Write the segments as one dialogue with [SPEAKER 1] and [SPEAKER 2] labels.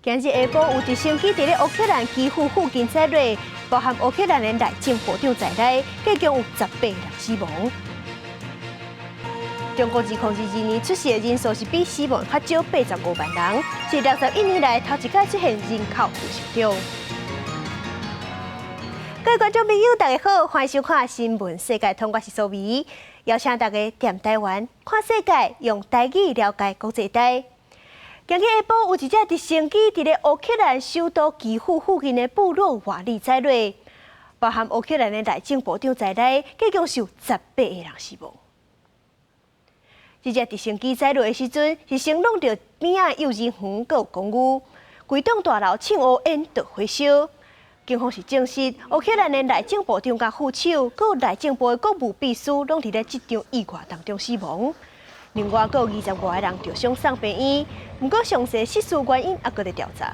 [SPEAKER 1] 今日下晡有直升機佇咧烏克蘭基輔附近載落，包含烏克蘭的內政部長在內，計共有18人死亡。中國2022年出世的人數是比死亡較少85萬人，是61年來頭一擺出現人口負成長。各位觀眾朋友，大家好，歡迎收看《新聞世界通》，我是蘇美，邀請大家踮台灣看世界，用台語了解國際大。今日下晡有一隻直升機佇咧烏克蘭首都基輔附近的布羅瓦里載落，包含烏克蘭的內政部長在內，計共是有18個人死亡。這隻直升機載落的時陣，是先挵著邊仔幼兒園閣有公寓，規棟大樓衝烏煙著火燒。警方是證實，烏克蘭的內政部長佮副手，閣有內政部的國務秘書，攏佇咧這場意外當中死亡。另外，閣有20外個人著傷送病院，毋過詳細失事原因猶閣咧調查。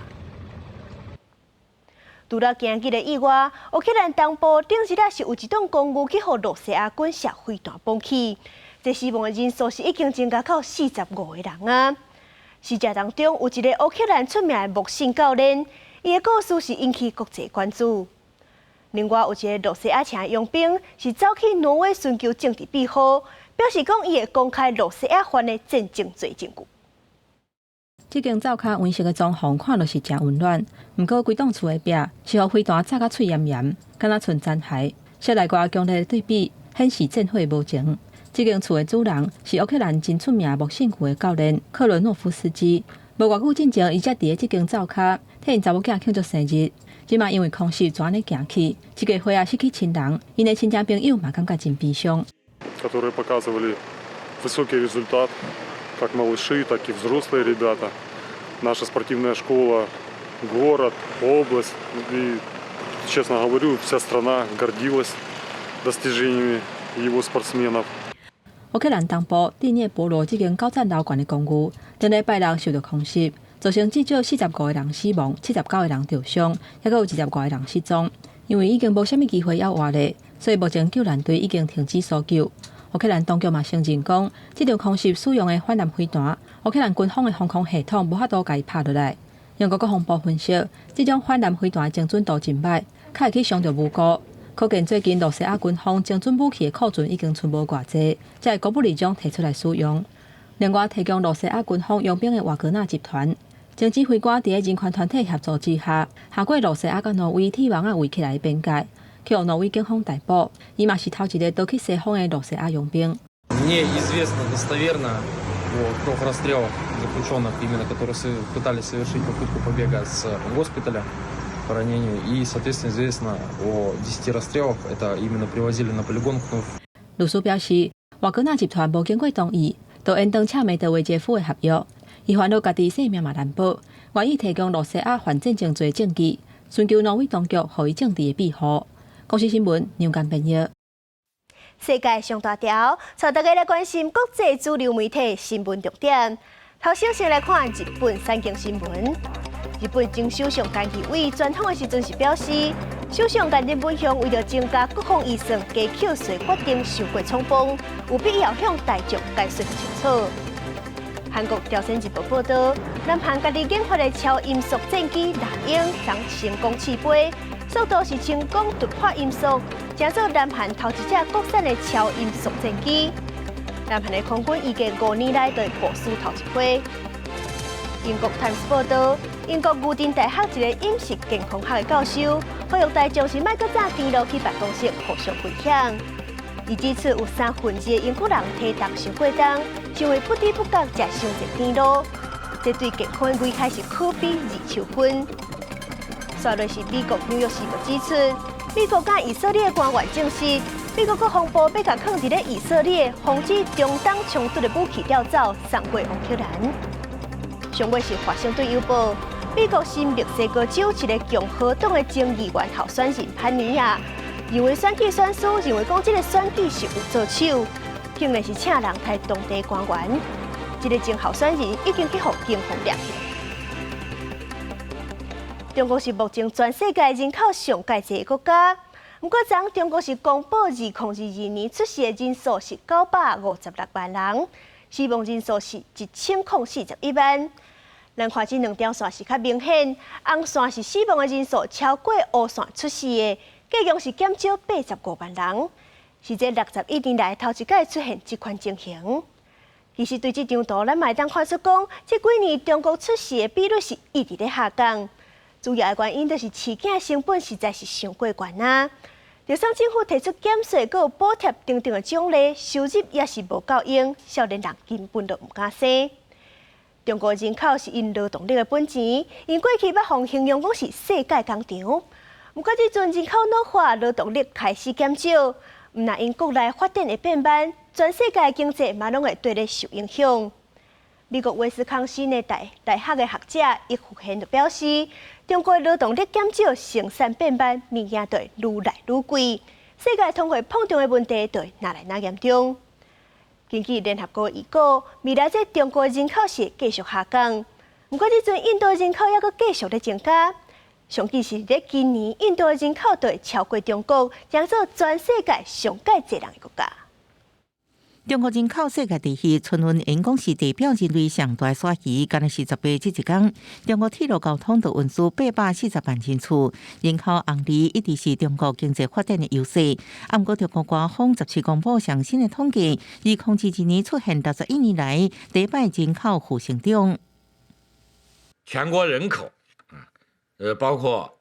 [SPEAKER 1] 除了今日的意外，烏克蘭東部頂日仔是有一棟公寓去予羅西亞軍射飛彈崩去，這死亡的人數是已經增加到45個人啊！死者當中有一个烏克蘭出名的牧訓教練，伊的故事是引起國際關注。另外有一个羅西亞籍傭兵是走去挪威尋求政治庇護，表示講伊會公開羅西亞犯的戰爭罪證據。
[SPEAKER 2] 這間灶跤溫室的裝潢看落是誠溫暖，毋過規棟厝的壁是予飛彈炸甲脆嚴嚴，敢若賰殘骸。室內外強烈的對比，顯示戰火無情。這間厝的主人是烏克蘭真出名牧訓球的教練克倫諾夫斯基。無偌久進前，伊才佇咧這間灶跤替𪜶查某囝慶祝生日。這馬因為空襲，就按呢行去，這家伙仔失去親人，𪜶的親戚朋友嘛感覺真悲傷。
[SPEAKER 3] Которые показывали высокий результат, как малыши, так и взрослые ребята. Наша спортивная школа, город, область и, честно говорю, вся страна гордилась достижениями его спортсменов.
[SPEAKER 2] 烏克蘭東部第聶伯羅這間九層樓懸的公寓，頂禮拜六受著空襲，造成至少45個人死亡，79個人著傷，猶閣有20外個人失蹤。因為已經無啥物機會猶活咧，所以目前救援隊已經停止搜救。烏克蘭當局嘛承認講，這場空襲使用的反艦飛彈，烏克蘭軍方的防空系統無法度共伊拍落來。英國國防部分析，這種反艦飛彈精準度真䆀，較會去傷著無辜。可見最近羅西亞軍方精準武器的庫存已經賰無偌濟，才會孤不二將提出來使用。另外，提供羅西亞軍方傭兵的瓦格納集團，前指揮官佇咧人權團體協助之下，跨過羅西亞佮挪威鐵網仔圍起來的邊界，去予挪威警方逮捕。伊嘛是頭一个逃去西方的羅西亞傭兵。
[SPEAKER 4] Мне известно достоверно о трех расстрелах заключенных, именно которые пытались совершить попытку побега с госпиталя по ранению. И, соответственно, известно о 10 расстрелах. Это именно привозили на полигон.
[SPEAKER 2] 律師表示，瓦格納集團無經過同意，就延長請梅德韋傑夫的合約，伊煩惱家己性命嘛難保，願意提供羅西亞犯戰爭罪證據，尋求挪威當局予伊政治的庇護。公視新聞梁間編譯。
[SPEAKER 1] 世界上大條，帶大家來關心國際主流媒體新聞重點。頭先先來看日本產經新聞。日本前首相菅義偉專訪的時陣是表示，首相岸田文雄為著增加國防預算加扣稅決定傷過衝動，有必要向大眾解釋清楚。韓國朝鮮日報報導，南韓家己研發的超音速戰機獵鷹昨成功試飛，速度是成功突破音速，成做南韓頭一隻國產的超音速戰機。南韓的空軍預計5年內就會部署頭一批。英國《泰晤士》報導，英國牛津大學一个飲食健康學的教授，呼籲大眾是莫閣早甜落去辦公室互相分享。伊指出有2/3的英國人體重傷過重，是因為不知不覺食傷濟甜露，這對健康的危害是可比二手薰。煞落是美國紐約時報指出，美國佮以色列官員證實，美國國防部欲共囥佇咧以色列防止中東衝突的武器調走，送過烏克蘭。上尾是華盛頓郵報，美國新墨西哥州一个共和黨的眾議員候選人潘尼亞，認為選舉選輸，認為講這个選舉是有做手，竟然是請人刣當地官員。這个前候選人已經去予警方掠去。中國是目前全世界人口上蓋濟的國家，毋過昨中國是公布2022年出世的人數是956萬人，死亡人數是1041萬。咱看這兩條線是較明顯，紅線是死亡的人數超過烏線出世的，計共是減少85萬人，是這61年來頭一擺出現這款情形。其實對這張圖，咱嘛會當看出講，這幾年中國出世的比率是一直咧下降，主要的原因就是飼囝成本實在是傷過懸啊。就算政府提出減稅、閣有補貼等等的獎勵，收入也是無夠用，少年人根本就毋敢生。中國人口是𪜶勞動力的本錢，𪜶過去捌予形容講是世界工廠。毋過這陣人口老化，勞動力開始減少，毋但𪜶國內發展會變慢，全世界經濟嘛攏會綴咧受影響。美國威斯康辛的大大學的學者伊福賢就表示，中國勞動力減少，生產變慢，物件就會愈來愈貴，世界通貨膨脹的問題就會愈來愈嚴重。根據聯合國預估，未來這中國人口是會繼續下降，毋過這陣印度人口猶閣繼續咧增加，上緊是佇今年，印度人口就會超過中國，成做全世界上蓋濟人的國家。
[SPEAKER 5] 中國人口世界第一，春運演講是代表人類上大徙移，敢若是10月這一工，中國鐵路交通就運輸840萬人次，人口紅利一直是中國經濟發展的優勢。毋過中國官方17公布上新的統計，2022年出現61年來第一擺人口負成長。
[SPEAKER 6] 全國人口啊，包括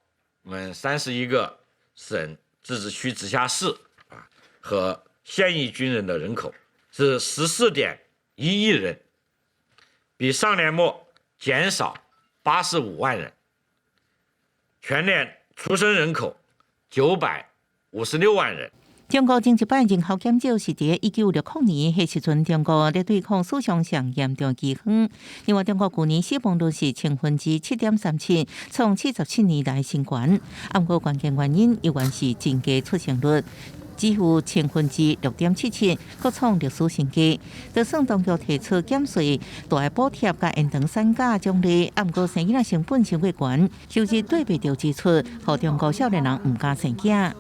[SPEAKER 6] 我們31個省、自治區、直轄市啊和現役軍人的人口，是14.1億人，比上年末減少85萬人。全年出生人口956萬人。
[SPEAKER 5] 中國前一擺人口減少是佇1960年，彼時陣中國咧對抗史上上嚴重饑荒。另外，中國舊年死亡率是7.37%，創77年來新懸。毋過關鍵原因猶原是增加出生率，只有6.77%，閣創歷史新低。就算當局提出減稅、大補貼佮延長產假獎勵，毋過生囡仔成本傷過懸，收入對袂著支出，予中國少年人毋敢生囝。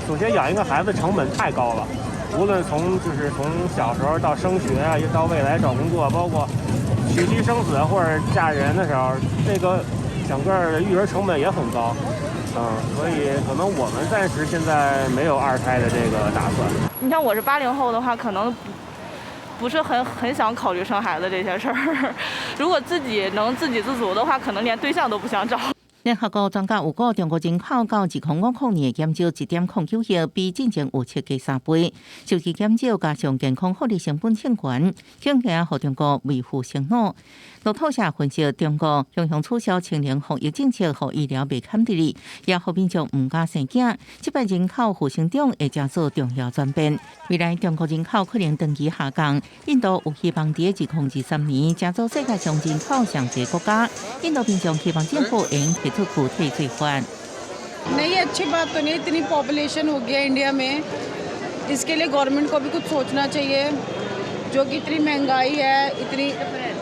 [SPEAKER 7] 首先養一個孩子成本太高了，無論從就是從小時候到升學啊，到未來找工作，包括娶妻生子或者嫁人的時候，這個整個育兒成本也很高。所以可能我們暫時現在沒有二胎的這個打算。
[SPEAKER 8] 你像我是80後的話，可能不是很想考慮生孩子這些事兒。如果自己能自給自足的話，可能連對象都不想找。
[SPEAKER 5] 聯合國專家預估，中國人口到2050年會減少1.09億，比進前預測加3倍。數字減少加上健康福利成本升懸，恐驚予中國為富新高。路透社分析，中國強行取消清零防疫政策，予醫療袂堪得力，也予民眾毋敢生囝。這擺人口負成長會成做重要轉變。未來中國人口可能長期下降，印度有希望佇2023年成做世界上人口上濟國家。印度民眾希望政府會提出具體做法。
[SPEAKER 9] नहीं अच्छी बात तो नहीं इतनी पॉपुलेशन हो गया इंडिया में इसके लिए गवर्नमेंट को भी कुछ सोचना चाहिए जो कि इतनी महंगाई है इतनी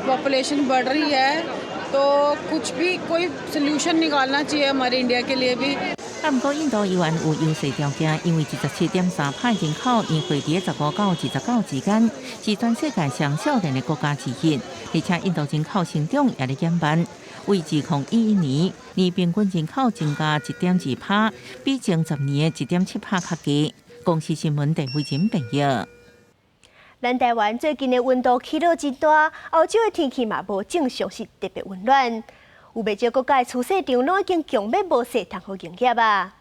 [SPEAKER 9] पॉपुलेशन बढ़ रही है तो कुछ भी कोई सल्यूशन निकालना चाहिए हमारे इंडिया के लिए भी
[SPEAKER 5] 但毋過印度猶原有優勢條件，因為27.3%人口年歲佇15到29之間，是全世界上少年的國家之一。而且印度人口成長也咧減慢，為2011年年平均人口增加1.2%，比前10年的1.7%較低。公視新聞鄧慧珍編譯。
[SPEAKER 1] 咱台灣最近的溫度起落真大，歐洲的天氣嘛無正常，是特別溫暖。有袂少國家的廚師場攏已經強欲無勢通好營業啊！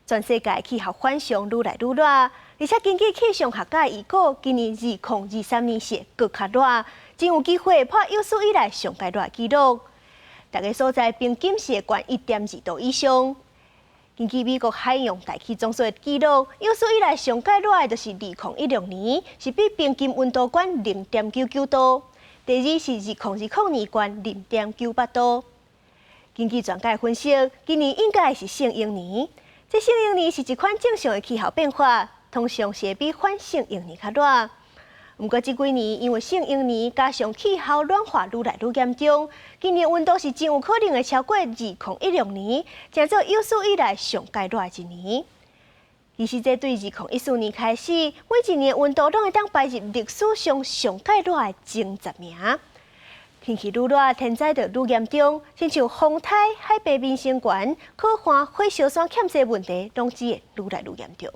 [SPEAKER 1] 全世界氣候反常愈來愈熱，而且根據氣象學家預估，今年2023年是會閣較熱，真有機會破有史以來上蓋熱紀錄。逐个所在平均是會懸1.2度以上。根據美國海洋大氣總署的記錄，有史以來上蓋熱的就是2016年，是比平均溫度懸0.99度。第二是2020年懸0.98度。根據專家分析，今年應該是聖嬰年。這聖嬰年是一款正常的氣候變化，通常是會比反聖嬰年較熱。毋過這幾年因為聖嬰年加上氣候暖化愈來愈嚴重，今年溫度是真有可能會超過2016年，成做有史以來上蓋熱的一年。其實這對2014年開始，每一年溫度攏會當排入歷史上上蓋熱的前10名。天氣愈熱，天災就愈嚴重，親像風颱、海平面升懸、洘旱、火燒山欠水問題，攏只會愈來愈嚴重。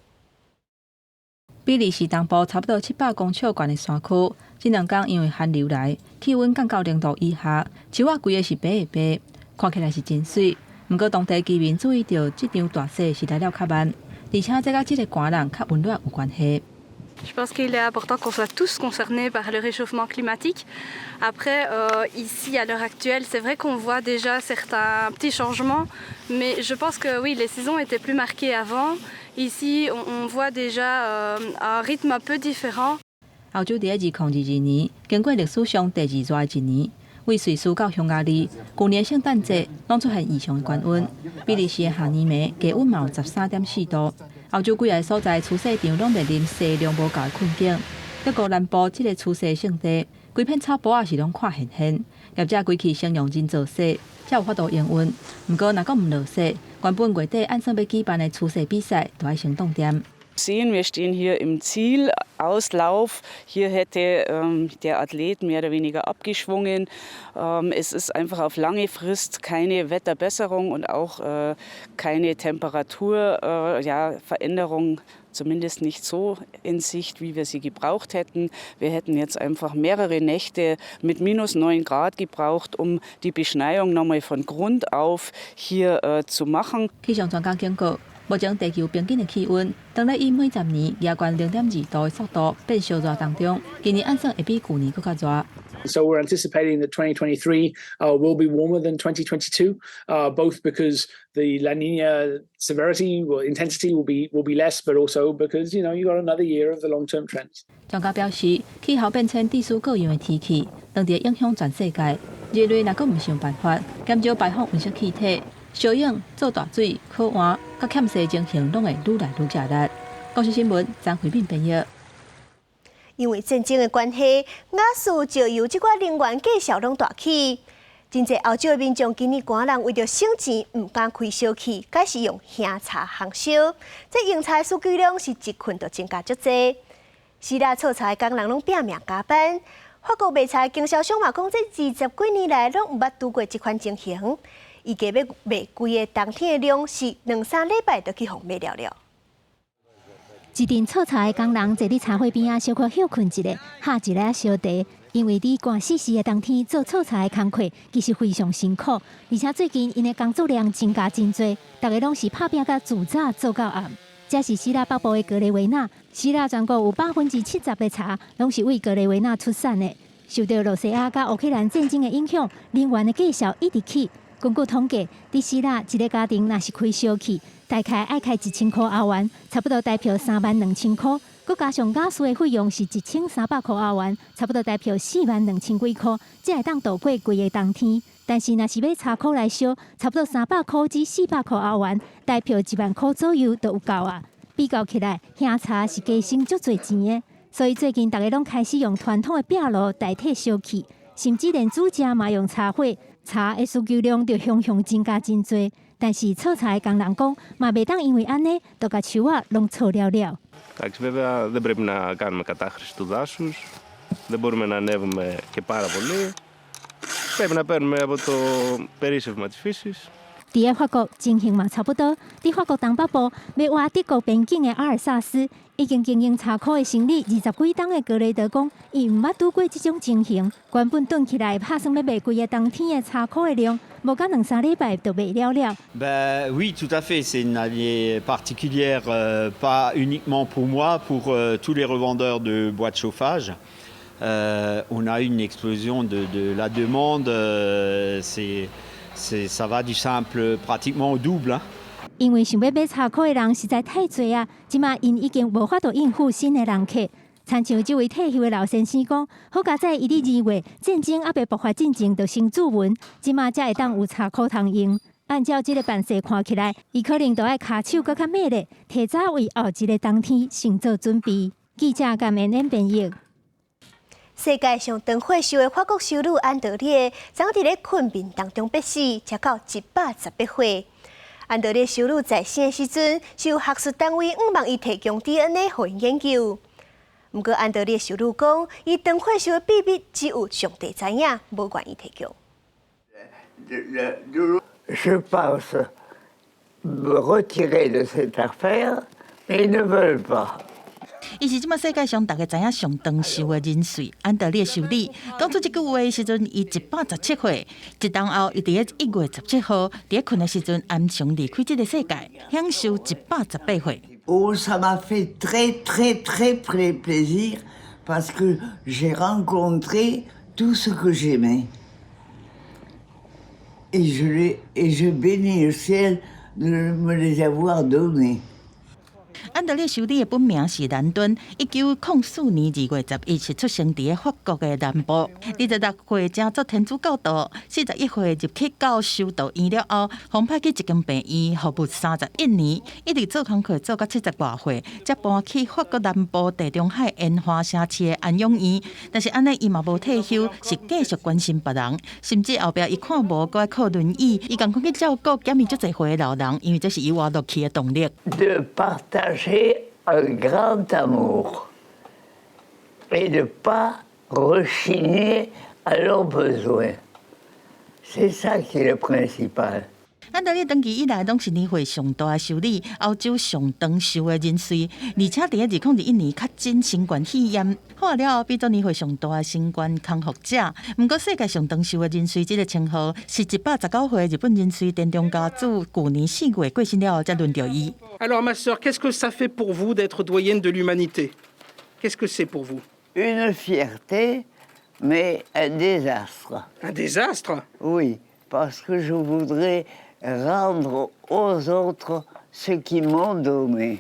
[SPEAKER 2] 比利時東部差不多700公尺懸的山區，這兩工因為寒流來，氣溫降到0度以下，樹仔規个是白的白，看起來是真媠。毋過當地居民注意著，這場大雪是來了較慢，而且這佮這个寒冷較溫暖有關係。
[SPEAKER 10] Je pense qu'il est important qu'on soit tous concernés par le réchauffement climatique. Après, ici, à l'heure actuelle, c'est vrai qu'on voit déjà certains petits changements, mais je pense que oui, les saisons étaient plus marquées avant. Ici, on voit déjà un rythme un peu différent.
[SPEAKER 2] 歐洲佇2022年，經過歷史上第二熱的一年，為瑞士到匈牙利，舊年聖誕節攏出現異常的高溫。比利時的下暝暝低溫嘛有13.4度。歐洲幾个所在廚師場攏面臨雪量無夠的困境。德國南部這个廚師聖地，規片草埔仔是攏看現現，業者規氣先用人造雪，才有法度營運。毋過若閣毋落雪，原本月底按算欲舉辦的廚師比賽，就愛先凍電。
[SPEAKER 11] Sehen, wir stehen hier im Zielauslauf. Hier hätte der Athlet mehr oder weniger abgeschwungen. Es ist einfach auf lange Frist keine Wetterbesserung und auch keine Temperaturveränderung, ja, Veränderung, zumindest nicht so in Sicht, wie wir sie gebraucht hätten. Wir hätten jetzt einfach mehrere Nächte mit minus 9 Grad gebraucht, um die Beschneiung nochmal von Grund auf hier zu machen.
[SPEAKER 2] 氣象專家警告，目前地球平均的氣溫，當咧以每10年加懸0.2度的速度變燒熱當中，今年按算會比舊年閣較熱。
[SPEAKER 12] So we're anticipating that 2023 will be warmer than 2022, both because the La Nina severity or intensity will be less, but also because you got another year of the long-term trends.
[SPEAKER 2] 專家表示，氣候變遷致使各樣的天氣，當佇影響全世界。人類若閣毋想辦法減少排放溫室氣體，燒湧、做大水、洘旱、佮欠水情形，攏會愈來愈食力。公視新聞張惠敏編譯。
[SPEAKER 1] 因為戰爭的關係，瓦斯、石油這寡能源價數攏大起。真濟歐洲的民眾今年寒人為著省錢，毋敢開燒氣，改是用燃柴烘燒。這用柴需求量是一困就增加足濟。希臘炒柴工人攏拼命加班。法國賣柴經銷商嘛講，這20幾年來攏毋捌拄過這款情形。預計欲賣規个冬天的量是兩三禮拜就去予賣了了。
[SPEAKER 13] 一陣炒柴的工人坐佇柴火邊仔，小可歇睏一下，喝一下燒茶。因為佇寒死死的冬天做炒柴的工課，其實非常辛苦，而且最近𪜶的工作量增加真濟，逐家攏是拍拚佮自早做到暗。這是希臘北部的格雷維納，希臘全國有70%的柴攏是對格雷維納出產的。受著羅西亞佮烏克蘭戰爭的影響，能源的價數一直起。根據統計，佇希臘一个家庭若是開燒氣，大概愛開1000箍歐元，差不多台票32,000箍。閣加上瓦斯的費用是1300箍歐元，差不多台票4萬2千幾箍，才會當度過規个冬天。但是若是買柴箍來燒，差不多300箍至400箍歐元，台票1萬箍左右就有夠啊。比較起來，燃柴是加省足濟錢的，所以最近逐家攏開始用傳統的壁爐代替燒氣，甚至連煮食嘛用柴火。柴的需求量就雄雄增加真濟，但是炒柴的工人講，嘛袂當因為按呢，就共樹仔攏炒了了。
[SPEAKER 14] Εντάξει, βέβαια δεν πρέπει να κάνουμε κατάχρηση του δάσους, δεν μπορούμε να ανέβουμε και πάρα πολύ. Πρέπει να παίρνουμε από το περίσσευμα της φύσης.
[SPEAKER 13] 佇个法國情形嘛差不多。佇法國東北部欲倚德國邊境的阿爾薩斯，已經經營柴箍的生意20幾冬的格雷德講，伊毋捌拄過這種情形。原本囤起來拍算欲賣規个冬天的柴箍的量，無到兩三禮拜就賣了了。
[SPEAKER 15] Ben oui, tout à fait. C'est une année particulière, pas uniquement pour moi, pour tous les revendeurs de bois de chauffage. On a eu une explosion de la demande. Ça va du simple pratiquement au double, hein.
[SPEAKER 13] 因為想欲買柴箍的人實在太濟啊，這馬𪜶已經無法度應付新的人客。親像這位退休的老先生講，好佳哉伊佇2月戰爭猶未爆發進前，就先注文，這馬才會當有柴箍通用。按照這个辦勢看起來，伊可能就愛跤手閣較猛咧，提早為後一个冬天先做準備。記者甘恩恩編譯。
[SPEAKER 1] 世界上長歲壽的法國修女安德烈，昨佇咧睏眠當中煏死，才到118歲。安德烈修女在生的時陣，是有學術單位向望伊提供 DNA 予𪜶研究。毋過安德烈修女講，伊長歲壽的秘密只有上帝知影，無願意提供。
[SPEAKER 16] Je pense me retirer de cette affaire, mais ils ne veulent pas.
[SPEAKER 17] 伊是這馬世界上逐家知影上長壽的人瑞安德烈修女。講出這句話的時陣，伊117歲。一冬後，伊佇咧1月17號，佇咧睏的時陣安詳離開這个世界，享壽118歲。
[SPEAKER 16] Oh, ça m'a fait très très très plaisir parce que j'ai rencontré tout ce que j'aimais. Et je bénis le ciel de me les avoir donnés.
[SPEAKER 17] 安德烈修女的本名是蘭頓，1904年2月11日出生佇咧法國的南部。26歲成做天主教徒，41歲入去到修道院了後，予派去一間病院服務31年，一直做工課做到70外歲，才搬去法國南部地中海沿海城市的安養院。但是按呢，伊嘛無退休，是繼續關心別人，甚至後壁伊看無閣愛靠輪椅，伊仝款去照顧減伊足濟歲的老人，因為這是伊活落去的動力。
[SPEAKER 16] De partager un grand amour et de pas rechigner à leurs besoins. C'est ça qui est le principal.
[SPEAKER 17] 安德烈長期以來攏是年歲上大的修女，歐洲上長壽的人瑞，而且佇咧2021年確診新冠肺炎，好了後變做年歲上大的新冠康復者。毋過世界上長壽的人瑞這个稱號，是119歲日本人瑞田中家子舊年4月過身了後，才輪著伊。
[SPEAKER 18] Alors ma sœur, qu'est-ce que ça fait pour vous d'être doyenne de l'humanité? Qu'est-ce que c'est pour vous?
[SPEAKER 16] Une fierté, mais un désastre.
[SPEAKER 18] Un désastre?
[SPEAKER 16] Oui, parce que je voudrais rendre aux autres ce qu'ils m'ont donné.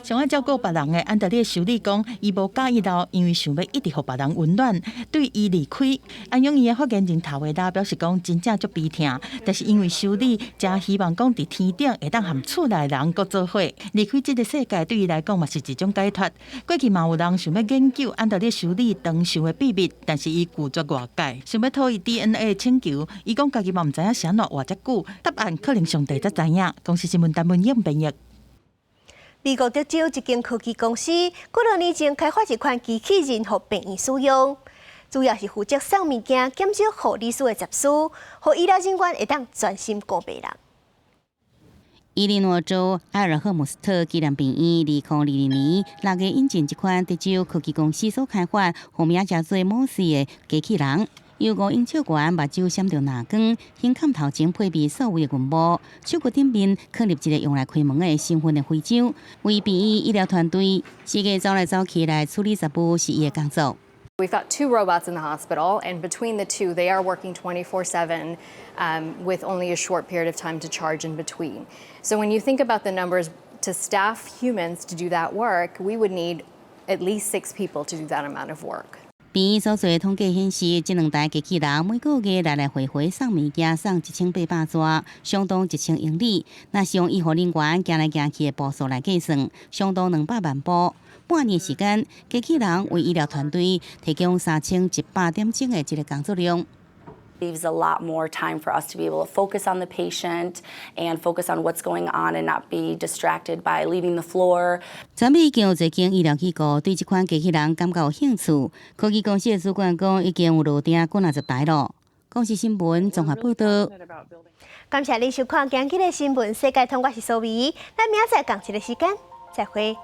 [SPEAKER 17] 上愛照顧別人的安德烈修女講，伊無佮意老，因為想欲一直予別人溫暖。對伊離開，安養院的發言人塔維拉表示講，真正足悲痛。但是因為修女誠希望講佇天頂會當和厝內人閣做伙，離開這个世界對伊來講嘛是一種解脫。過去嘛有人想欲研究安德烈修女長壽的秘密，但是伊拒絕外界，想欲討伊 DNA 請求，伊講家己嘛毋知影啥物活遮久，答案可能上帝才知影。公視新聞陳文英編譯。
[SPEAKER 1] 美國德州一間科技公司，幾多年前開發一款機器人，予病院使用，主要是負責送物件、減少護理師的雜事，予醫療人員會當專心顧病人。
[SPEAKER 19] 伊利諾州埃爾赫姆斯特紀念病院2022年6月引進這款德州科技公司所開發，號名叫做摩斯的機器人。由5英尺懸，目睭閃著藍光，胸坎頭前配備數位的螢幕，手骨頂面囥入一个用來開門的身份的徽章。為病院醫療團隊四界走來走去來處理雜務是伊的工作。
[SPEAKER 20] We've got two robots in the hospital, and between the two, they are working 24/7 with only a short period of time to charge in between. So when you think about the numbers, to staff humans to do that work, we would need at least six people to do that amount of work.
[SPEAKER 19] 病院所做的統計顯示，這兩台機器人每個月來來回回送物件送1800逝，相當1000英里。若是用醫護人員行來行去的步數來計算，相當200萬步。半年時間，機器人為醫療團隊提供3100點鐘的這个工作量。
[SPEAKER 21] Leaves a lot more time for us to be able to focus on the patient and focus on what's going on and not be distracted by leaving the floor.
[SPEAKER 19] 全美已經有一間醫療機構對這款機器人感覺有興趣。科技公司的主管講，已經有落訂幾若十台咯。公視新聞綜合報導。
[SPEAKER 1] 感謝你收看今日的新聞世界通，我是蘇美，咱明仔載仝一个時間再會。